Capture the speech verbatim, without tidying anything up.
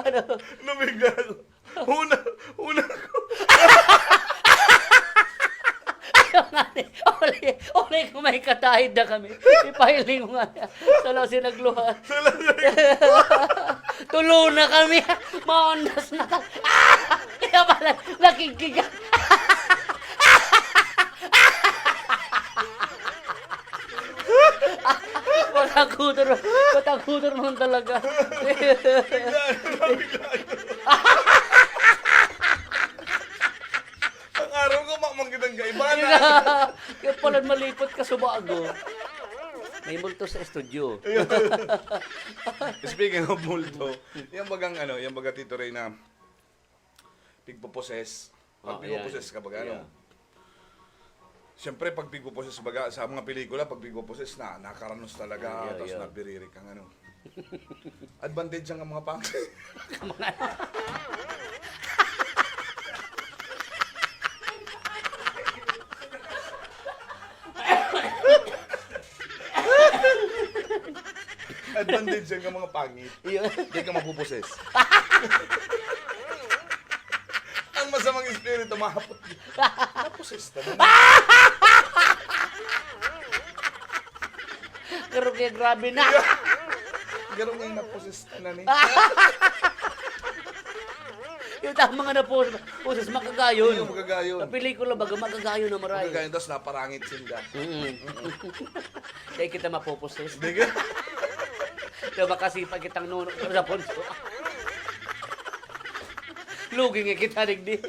Ano? Nabigla ako. Una, una ko. Ayaw nga ni. Uli, uli ko may katahid na kami. Ipahiling mo nga niya. Sa law si nagluha. Tulo na kami. Maondas na kami. Kaya pala, nakikiga. Patakutan, patakutan naman talaga. Ang araw ko, ma-, mang kitang kaiba na. Kaya pala malipot ka sa bago. May multo sa estudyo. Speaking of multo, yung bagang ano, yung baga Tito Ray na pigpoposes. Pag Ah, pigpoposes ayan. ka, baga ano. Yeah. Siyempre, pag pigpoposes, baga, sa mga pelikula, pag pigpoposes na, nakaranos talaga, Yeah, yeah, tapos yeah. nabiririk ang ano. Advantage ang mga pang- Advantage yan ng mga pangit. Iyo. Di ka mapuposes. Ang masamang espiritu, mahapot. Naposes na naman. Pero kaya grabe na. Garo nga yung naposes na ni. Yung tama nga na poses, poses makagayon. Yung makagayon. Sa pelikula, baga makagayon na maray. Makagayon, tapos naparangit sinda. Mm. Kaya kita mapuposes. Hindi ka? Kaya makasipa kitang nuno sa punso. Lugi nga kita, digdi.